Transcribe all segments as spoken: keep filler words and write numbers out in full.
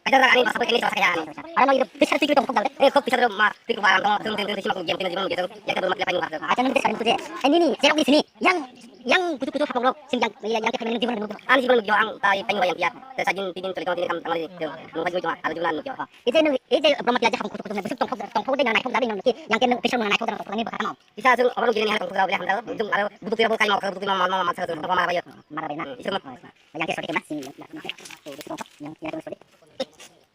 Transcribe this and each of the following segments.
Kaisa ani basa kini sa kaya ani. Aro no iro bisa tiki tong kok dal. Eh, kok bisa ro ma tiki ba ang tong tong tong tong sima kong jam tong jam jam. Ya ka ma kaya painu ba. Acha nang bisa rin kuje. Eh, nini, jerok ni sini. Yang, yang kutu kutu hapok rok. Sing yang, yang ke family jiban. Ani jiban yo ang tai painu yang dia. Sa jin tidin choli tong tidin kam tamari. Nung ba jin jong, aro jong nung yo. Ije nung, ije Brahma Tiya je hapok kutu kutu nung. Busuk tong kok, tong kok de nang nai kok dal nung ki. Yang ke nung bisa nung nai kok dal nung ni ba kata mau. Isa jung orang gini ni tong kok dal ya hamdal. Jung aro butuk ya bukai mau kok butuk mau mau mau mau sa jung mau mau ya. Mara bai na. Isa mau. Yang ke sori ke mas sini. Yang, yang, yang, yang sori.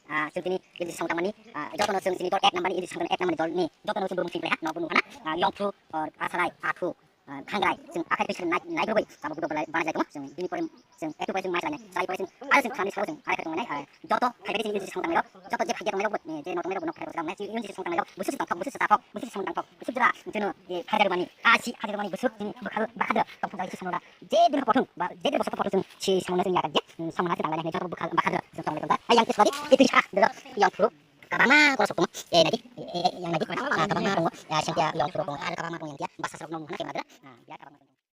Ah, chwng tini N G C song tangmani, ah, jotono chwng chini dol ek number ni N G C song tangmani ek number ni dol ni jotono chwng burung sing ha, no bunu hana, ah, yongphru, or asarai, athu, ah, thangrai, chwng akhai twi chwng nai, nai rwgwi, abo budo belai bana jai tongo, chwng bini pore chwng etu pai chwng mai chalai nai, chai pore chwng, aro chwng khani sao chwng, arai khatung nai, ah, joto phai phai chini N G C song tangnai rok, joto je phai tangnai rok, eh, je no tangnai rok, no phai tangnai, N G C song tangnai rok, busu se tongthok, busu se sathok, busu se song tangthok, busu jora, jeno, eh, hajar mani, asi hajar mani busu, chini bukhal, bakhadra, tongthok jai si song da, je din pothung, ba, je din bosok pothung chwng si samung na chwng yadak je, samung na chwng tanglai nai joto bukhal bakhadra chwng tonglai tongda. Ayang kiswadi, itu ha, dero, yang phuru, kabama koro sokuma, eh, nadi, eh, eh, yang nadi, ah, kabama rongo, ya, sengtia yang phuru rongo, ada kabama rongo yang dia, basa sok nong mana kemana, ah, ya, kabama.